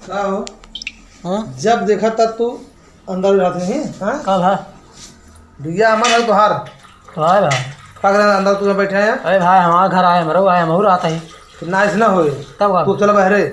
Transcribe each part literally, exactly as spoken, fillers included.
का हो? हाँ? जब देखा तब तू अंदर ही रहते हैं, हाँ? का भा? भैया हमारा है तोहार। का है भा? का करे अंदर तू बैठे हैं? अरे भाई, हमारा घर आए, हमरो आए, हमहू रहता ही। तो ना, ऐसे ना होए। तब का? तू चला बहरे।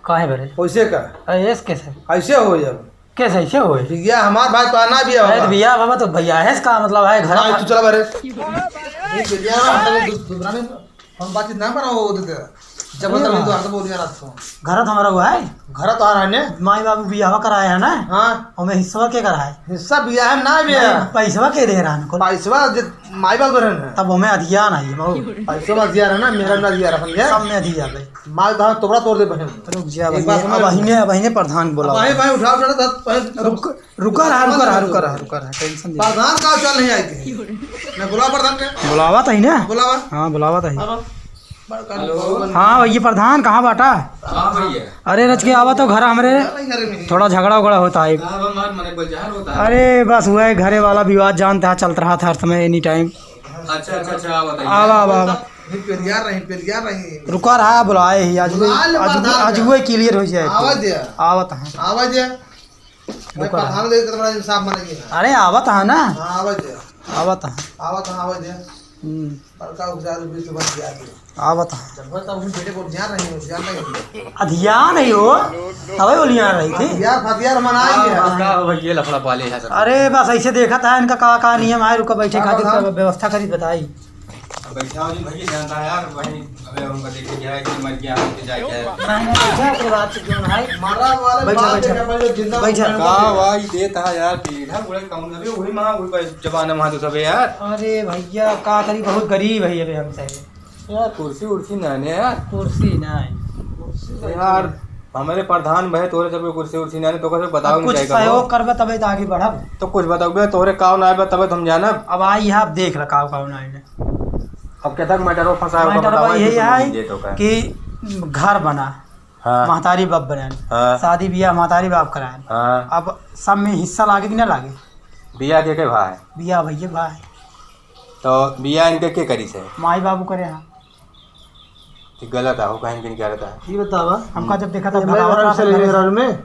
काहे बहरे? वैसे का? अरे, ऐसे कैसे? ऐसे होए अब। कैसे ऐसे होए? भैया हमार भाई तो आना भी अरे होगा। तो भैया, बाबा तो भैया है, इसका मतलब है घर ना, का। तू चला बहरे। ये भैया, हम लोग दु-, दुबराने हम बातचीत ना करा हो देते। जब अरे तक वाह। तो हर बोल दिया रात को। घर तो हमारा हुआ है। घर तो हमारा है ने। माई बाबू बियाह कराए है ना। हाँ। ओमे हिस्सा के कराए? हिस्सा बियाह है ना बियाह। नहीं, पैसवा के दे रहा है? पैसवा जे माई बाप दे रहे हैं। तब ओमे अधिया नहीं है, बाबू। पैसवा में अधिया रहा ना, मेरा में अधिया रहा, समझे? सब में अधिया भाई। माई बाप तोड़ा तोड़ दे बहन। रुक जा, एक बात समझ अब अहिने, अब अहिने प्रधान बोला। भाई, भाई, उठाओ, उठाओ, दस, पाँच, रुक, रुका रहा, रुका रहा, रुका रहा, रुका रहा, tension दे। प्रधान का चल नहीं आए थे। मैं बुलावा प्रधान के। बुलावा तो ही ना? बुलावा। हाँ, बुलावा तो ही। अब बड़का हेलो। लोग। हाँ, भैया प्रधान, कहाँ बाटा? हाँ भैया। अरे, रच के आवा तो घर हमरे। घर में। थोड़ा झगड़ा उगड़ा होता है। का बा, मार मने कोई जहर होता है? अरे, बस हुआ है, घरे वाला विवाद जानता है, चलत रहा था हर समय, any time। अच्छा, अच्छा, अच्छा, आवा, बताइए। आवा, आवा, आवा। नहीं, पेलिया रही, पेलिया रही। रुका रहा, बुलाए ही, आज बुला ले, आज, प्रधान आज का। वो clear हो जाए। आवा दे। आवत है। आवा दे। मैं रुका रहा। प्रधान दे, तो बड़ा इंसाफ मानेगी ना। अरे, आवत है ना। हाँ, आवा दे। आवत है। आवत है, आवा दे। हम्म। बड़का उजाड़ बीच बन गया तू। आवत है। जब तब उन बेटे को ध्यान नहीं हो, ध्यान नहीं हो। आ, ध्यान नहीं हो, तबे बोलिया रही थी। हथियार, हथियार मना ही है। हाँ, का हो भैया, लफड़ा पाले है सब। अरे, बस ऐसे देखा था, इनका का, का नियम है, रुका बैठे का खातिर बताओ? सब व्यवस्था करी बताई। अब बैठा हो जी भैया, जानता है यार, वहीं अबे उनका देखे क्या है कि मर गया, हम के जाए क्या है। नहीं, नहीं, बैठा, कोई बात नहीं, क्यों भाई? मरा वाले बैठा, बाप बैठा। देखा, पहले जिंदा बैठा। उठा का भाई देता है यार, पीढ़ा उड़ा कौन, अबे वही माँ, वही जमाना माँ तो सब है यार। अरे भैया, का करी, बहुत गरीब है अबे हमसे। यार, कुर्सी उर्सी ना ने यार। कुर्सी ना है। कुर्सी यार, हमारे प्रधान भाई तोरे जब कुर्सी उर्सी ना ने, तो कैसे बताओ अब कुछ नहीं जाएगा सहयोग वो? करबे तबे तो आगे बढ़ब। तो कुछ बताओ बे, तोरे काव ना आए बे, तबे तो हम जानब। अब आई है, अब देख ला काव काव ना आए। अब केतना मैटर वो फंसाए, ओका मैटर बतावा भाई कि यही तू है दे तो का। कि घर बना, हाँ। महतारी बाप बनाए, हाँ। शादी बियाह महतारी बाप कराए। हाँ। अब सब में हिस्सा लागे कि ना लागे? बियाह के के भाई? बियाह भैया भाई। तो बियाह इनके के करी से? माई बाबू करे हैं। ठीक गलत है, हो कहीं इनके गलत है। ये बतावा। हमका जब देखा था ये मैं भगावत आराम रहा से था ले घर से। आराम में।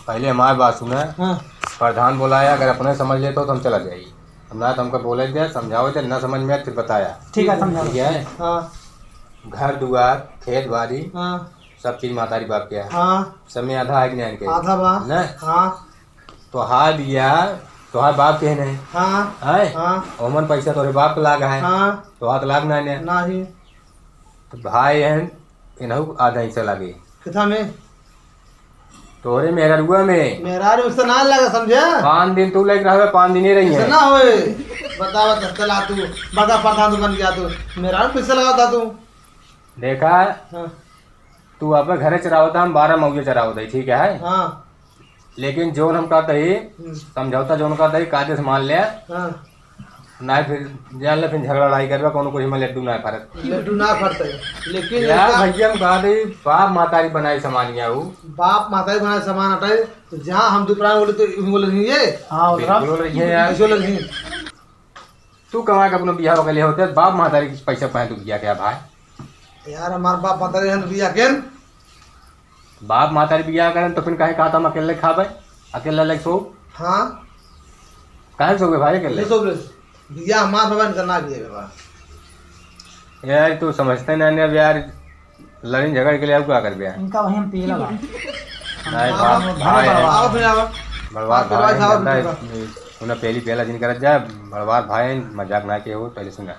पहले हमारी बात सुना। हाँ। प्रधान बोलाया, अगर अपने समझ लेते हो तो हम चला जाइए। हम ना तो हमको बोले दे, समझाओ दे, ना समझ में आए फिर बताया। ठीक है, समझाओ। ठीक है? हाँ। घर दुआर, खेत बाड़ी, हाँ। सब चीज महतारी बाप के है। हाँ। सब में आधा है कि नहीं इनके? आधा बा। ना? हाँ। तोहार बिया, तोहार बाप के नहीं? हाँ। है? हाँ। ओमन पैसा तोरे बाप के लाग है। हाँ। तोहार तो लाग ना ने। नहीं। तो भाई हैं, इनहू आधा हिस्सा लागे। किथा में? तोहरे मेहरारुआ में। मेहरारू से ना लगा, समझे? पाँच दिन तू लेके रहबे, पाँच दिन ही रही ऐसे है। ना होए। बता, बता, चला तू, बता, प्रधान तू बन गया तू। मेहरारू कैसे लगाता तू? देखा, हाँ। तू अपने घरे चरावता, हम बारह मौजे चरावता ही, ठीक है? हाँ। लेकिन जोन हम कहते ही, हम्म। समझौता जोन कहते ही, कायदे से मान ले। हाँ। ना फिर जान ले, फिर झगड़ा लड़ाई करबा, कोनो कुछ में लड्डू ना फरत। लड्डू ना फरते, लेकिन यार ऐसा भैया, हम कहा दे, बाप महतारी बनाई समानिया हो। बाप महतारी बनाई समान हटाए, तो जहाँ हम दुपरान बोले, तो यूं बोले नहीं ये। हाँ, बोल रहा। बिल्कुल बोल रही है यार। ऐसे बोले नहीं। तू कमा के अपना बियाह कर लिया होते, बाप महतारी के पैसा पाए तू बियाह के भाई? यार, हमार बाप महतारी हन बियाह के। बाप महतारी बियाह करें तो फिर काहे कहा था हम अकेले खाबे, अकेले लेके सो? हाँ। काहे सोबे भाई अकेले? ये सब ले। बियाह हमार बाबा इनका ना बियाह बाबा। यार, तू समझते ना, ने अब यार, लड़ाई झगड़ के लिए अब क्या कर बे? इनका वहीं हम पीला बा। नहीं, आओ, बाप, आओ, भाई है। आओ, फिर आओ। बड़वार आप भाई बड़वार है, साहब, जानता है, बिल्कुल। उन्हें पहली पहला दिन करत जा, बड़वार भाई है, मजाक ना के हो, पहले सुना।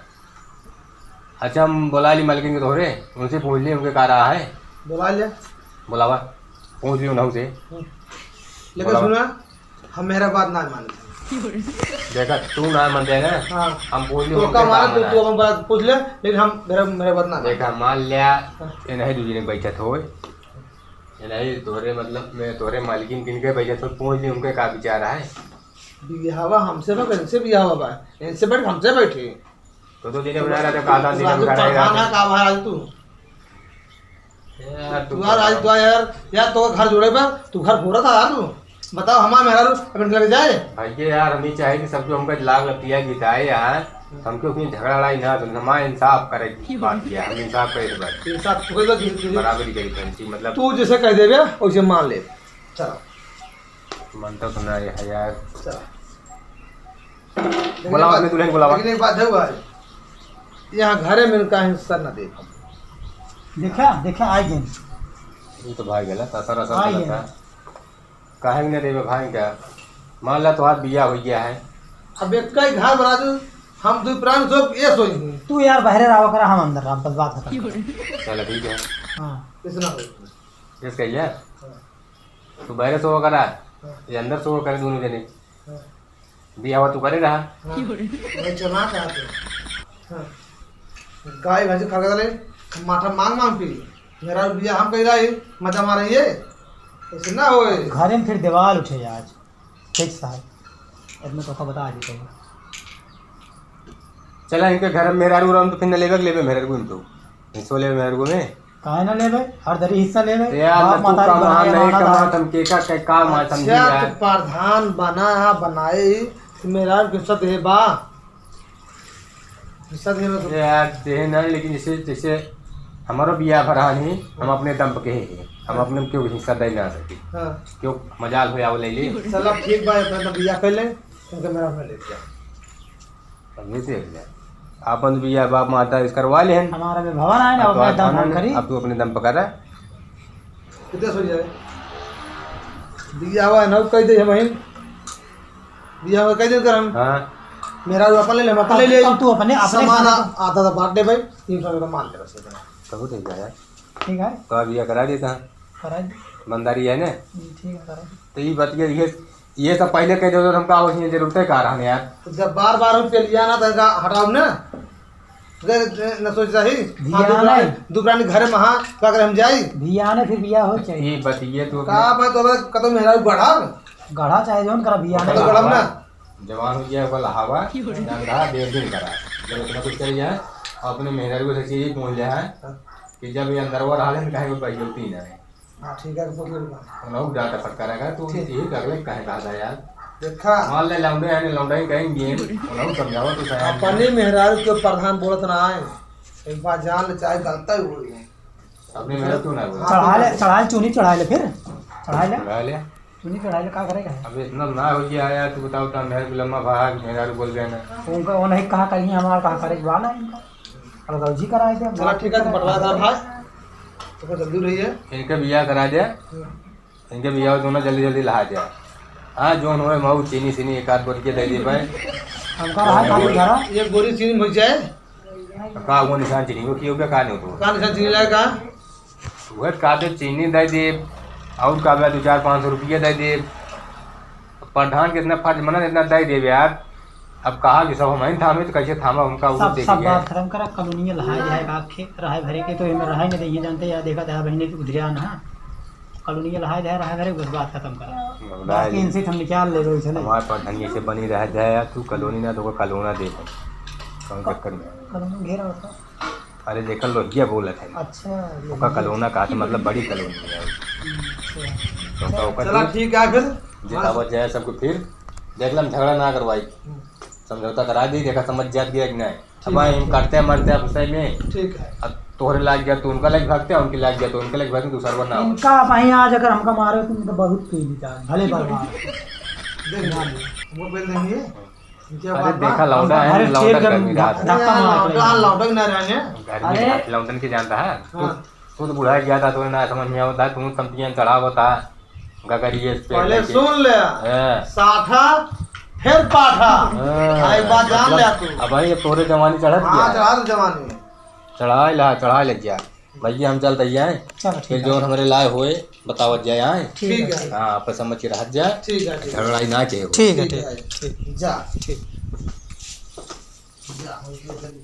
अच्छा, हम बुला ली मलकिन के तोहरे, उनसे पूछ ली उनके का रहा है। बुला लिया। बुलावा, पूछ ली उन्हों से। हम्म। लेकिन बुलावा। सुना, हम मेरा बात ना मानते। देखा, तू ना मानते ना, हाँ। हम पूछ ली तो उनके का का माना, तू, माना तू है। हम बात पूछ ले, लेकिन हम मेरा, मेरा बात ना मानते। देखा, मान लिया, हाँ। ये नहीं दूसरे ने बैठत होए, ये नहीं तोहरे, मतलब, मैं तोहरे मालकिन किनके बैठत हो, पूछ ली उनके का विचार है। बियाहवा हमसे ना, इनसे बियाहवा बा, इनसे बैठ, हमसे बैठे। तो, तो दिन बना रहा था, कहा था, दिन राजू बना रहा प्रधान था। है, का भाई राजू तू? यार, तू तू यार, राजू, तू यार, यार, तो घर जोड़े पर, तू घर फोड़ा था यार तू। बताओ, हमार मेहरारू अपन घर जाए? भैया यार, हम ही चाहे कि सब जो हमका लाग लतिया गीत आए यार, हमके उसमें झगड़ा लड़ाई ना, तो हमारा इंसाफ करे की बात किया, हम इंसाफ करे के बात। इंसाफ तू कह दो, तू, तू, बराबरी करी, तू, मतलब तू जैसे कह देबे, वैसे मान ले। चलो। मन तो सुना है यार। चलो। लेकिन बोलाओ एक अपने बात, दुल्हन को लाओ। लेकिन एक बात है भाई, यहाँ घरे में इनका हिस्सा ना दे। देखा, देखा, आ गए। ये तो भाई गलत असर, असर आई गलत है। है। काहे न देवे भाई का? मान ला तोहार बिया हो गया है। अब एक का ही घर बना दू, हम दो प्राण सो ये सोई। तू यार बाहरे रहा करा, हम अंदर रहा, बस बात खत्म। चलो ठीक है। हाँ। इतना हो। इस कहिए। हाँ। तू बाहरे सो करा, हाँ। ये अंदर सो करे दोनों जने। हाँ। बियाह तू करे रहा। हाँ। वही चला का तू। हाँ। गाय भैंस खा के ले, माठा मांग मांग पी। मेरा बियाह हम कह रहा है, मजा मारे ये। ऐसे ना होए। घरे में फिर देवाल उठे आज। ठीक साहब। अब मैं तोका बता देता हूँ। चला इनके घर में मेहरारू रहम तो फिर न लेबे के लेबे मेहरारू में तो। हिस्सो लेबे मेहरारू में। काहे ना लेबे? हर दरी हिस्सा लेबे। ए यार, बाप न तू महतारी कमा, बनाए नहीं वाला कमा, बा। तुम के का, के का मा समझी अच्छा, यार? तू प्रधान बना, बनाए, तो मेहरारू के हिस्सा दे बा। हिस्सा दे बा तू। ए यार, दे ना, लेकिन जैसे, जैसे हमारो बियाह भरा नहीं, हम अपने दम पे के हैं। हम अपने क्यों हिस्सा दे ना सकी? हाँ। क्यों मजाल हो आओ ले ले? चला ठीक बा, अपना तो बियाह कर ले, तुमके मेहरारू में ले लिया। अब ये से हो जाए। आपन बियाह बाप माता इस करवा लेहन। हमारा में भवन आए ना, अब तो अपने आज दम खाना हम नहीं, करी। अब तू अपने दम पर कर रहा। कितने सो जाए? बियाह हुआ है ना, कह दे हम ही। बियाह हुआ कह दे कर हम। हाँ। मेहरारू अपन ले ले, हम अपन ले ले। अब तू अपने, अपने सामान खाने को आधा आधा बांट दे भाई, तीन सौ रुपये मान ले बस इतना। तब ठीक है यार। ठीक है। तो अब बियाह करा देता। करा दे। बंदारी है ना? जी, ठीक है, करा दे। तो ये बतिया, ये ये सब पहले कह दो, हमका आवश्यक जरूरत है का रहने यार? तो जब बार बार हम पे लिया ना, तो इनका हटाओ ना। तो कह, न सोच रही। हाँ, ध्यान दुबरानी, है। दुबरानी घर में हाँ, का करे हम जाई? भियाने फिर बिया हो चाहिए। ये बतिये तो का अपने बात तो कतौ मेहरारू गढ़ा? गढ़ा चाहे जौन करा, भियाने तो गढ़ा ना। जवान हो गया, बोला हवा, धंधा, बेच दिन करा। जब इतना कुछ कर जाए, अपने मेहरारू से चीज बोल जाए, हाँ। कि जब ये अंदरवा रहा है, कहे कोई बहियौती ना है। हाँ, ठीक है, तो बोलिए बात। उन्होंने डाटा फटकारा का, तो ठीक। यही अगले कहे कहा था यार। देखा। मान ले लौंडे हैं, लौंडे ही कहेंगे, उन्होंने समझावा तो सही। अपने मेहरारू के प्रधान बोलत ना आए। एक बार जान ले, चाहे गलता ही हो गई। अपने मेहरारू क्यों ना बोले? चढ़ा ले, चढ़ा ले, चुनी चढ़ा ले फिर। चढ़ा ले। चढ़ा ले। तू नहीं चढ़ाई ले, का करेगा? अब इतना ना हो गया यार, तू बताओ, तो मेरे को लम्बा भाग, मेहरारू बोल गए ना। उनका वो नहीं कहा कहीं, हमारा कहा करे, बा ना इनका। अब गौजी कराए दे, चला, ठीक है, तो बंटवा कर भाई, तो जल्दी रही है। इनके बियाह करा दे, हम्म। इनके बियाह दोनों जल्दी जल्दी लहा दे। हाँ, जोन होए, मऊ चीनी सीनी एक आध बोरी के दे दे भाई। हमका रहा, खाली घरा। एक बोरी चीनी मिल जाए। का वो निशान चीनी को कियो क्या, का नहीं हो तो? का निशान चीनी लाए का? वह का दे, चीनी दे दे, और का बे, दो चार पाँच सौ रुपये दे दे। प्रधान के इतना फर्ज बनल, इतना दे देबे यार। अब कहा कि सब हमहीं थामे, तो कैसे थामा हमका, वो सब, देख सब गया। बात खत्म करा, कॉलोनिया लहाए जाए, बाप के रहाए भरे के तो एमे रहाए नहीं, ये जानते यार, देखा था बहने की उधरिया ना, कॉलोनिया लहाए जाए, रहाए भरे, बस बात खत्म करा। बाकी इनसे हम निकाल ले, वैसे नहीं। हमारे प्रधान जी से बनी रह जाए यार, तू कॉलोनी ना तो कॉलोना दे दे। कौन चक्कर में? कॉलोनी घेरा होता। अरे, जेकर लोहिया बोलत है। अच्छा, ओका लोहिया। कॉलोना कहा था, मतलब, बड़ी कॉलोनी है। हम्म, अच्छा। तो ओका, ओका चला, ठीक। ठीक है, फिर। जितावत जाए सबको, फिर देख ले, हम झगड़ा ना करवाई। हम्म। समझौता करा दी, देखा, समझ जात गया कि नहीं। ठीक अब है, हम ठीक। करते मरते अब सही में। ठीक है। अब तोहरे लाग गया तो उनका लाग भागते, उनके लाग गया तो उनके लाग भागते, दूसरा बना हो। इनका अब वहीं आज अगर हमका मारे तो इनका बहुत पी ली जाए, भले बर्बाद। देख, वो बोल देंगे। क्या अरे बात बा? देखा, लौंडा है, अरे लौंडा ठीक है, गर्मी रहा था। धक्का मार रहे हैं। लौंडा, लौंडा ना रहे हैं। गर्मी अरे। रहा था, लौंडन के जानता है। हाँ। तू, तू तो बुढ़ा गया था, तोरे ना समझ में आवता है, तू समझिया चढ़ावता है। गगरिए से पेट पहले लेके। सुन ले। हाँ। साठा, फिर पाठा। हाँ। आ, एक बात जान ले तू। अब भाई, अब तोरे जवानी चढ़त हाँ, गया। चढ़ा दे जवानी। चढ़ाए ला, चढ़ाए ले जा। भैया, हम चलत ही आए। चलो, ठीक फिर है। जौन हमरे लाए होए, बतावत जाए, आए। ठीक है, ठीक है। ठीक। हाँ, आपस समझ के रहत जाए। ठीक है, ठीक है। झगड़ा ही ना के हो। ठीक है, ठीक ठीक। है, ठीक। जा। ठीक। जा, हो गया, जल्दी।